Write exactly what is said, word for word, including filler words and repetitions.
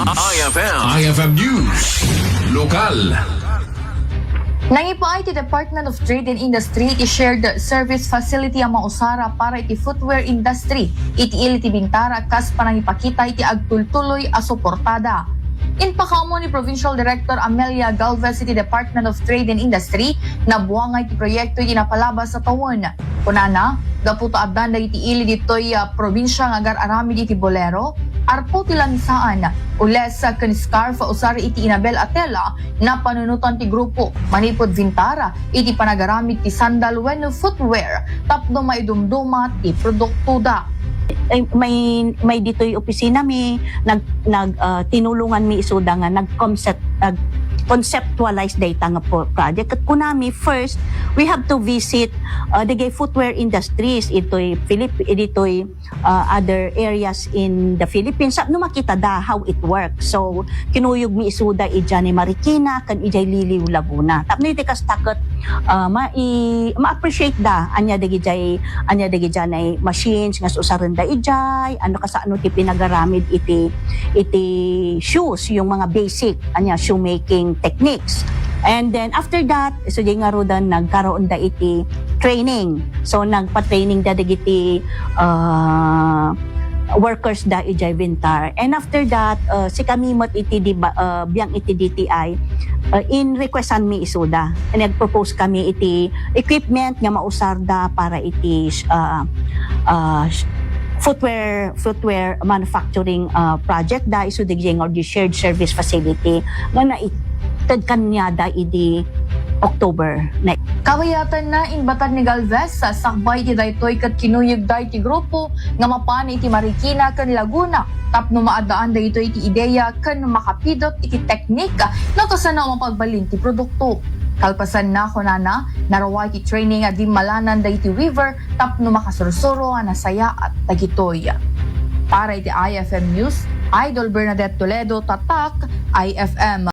I F M. I F M News. Lokal. Nangipaay ti Department of Trade and Industry iti shared service facility a mausara para iti footwear industry iti ili ti Bintara kas panangipakita iti agtultuloy a suportada. Impakaammo ni Provincial Director Amelia Galvez iti Department of Trade and Industry, nabuanga iti proyekto iti napalabas a tawen. Kunana, gapu ta addan dagiti ili ditoy, ah, probinsia nga agar-aramid iti bolero, arpaw ti lamisaan, ules, ah, ken scarf a usar iti inabel a tela, napanunotan ti grupo manipud Vintara iti panagaramid ti sandal wenno footwear tapno maidumduma ti produktoda. Ay, may, may ditoy opisina mi, nag-, nag-, ah, tinulongan mi isuda nga nag-concept-, nag-conceptualize dayta nga pro-, project. Ket kunami, first, we have to visit, ah, dagiti footwear industries itoy Philip-, ditoy, ah, other areas in the Philippines. Tapno makitada how it works. So, kinuyog mi isuda idiay Marikina, ken idiay Liliw, Laguna. Tapno iti kasta ket, ah, ma-, i-, ma-appreciate da, ania dagijay, ania dagidiay machines nga usarenda idiay, ano kasano ti pinagaramid iti, iti shoes, yung mga basic, ania, shoemaking techniques. And then after that, so di nga rudan nagkaroon da iti training. So nagpa-training da dagiti, ah, workers da idiay Vintar. And after that, uh, sikami met iti di ba, uh, biang iti D T I, uh, in requestan mi isuda. Nag-propose kami iti equipment nga mausar da para iti, uh, uh, footwear, footwear manufacturing, uh, project da isu di nga di shared service facility nga naited kaniada idi October na. Kabayatanna, imbatag ni Galvez, sakbay iti daytoy ket kinuyogda iti grupo nga mapan iti Marikina ken Laguna tapno maaddaan daytoy iti ideya ken makapidot iti teknik no kasano a mapagbalin ti produkto. Kalpasanna, kunana, narua iti training a dimmalanan dagiti weaver tapno makasursuro a nasayaat dagitoy. Para iti I F M News, Idol Bernadette Toledo, Tatak, I F M.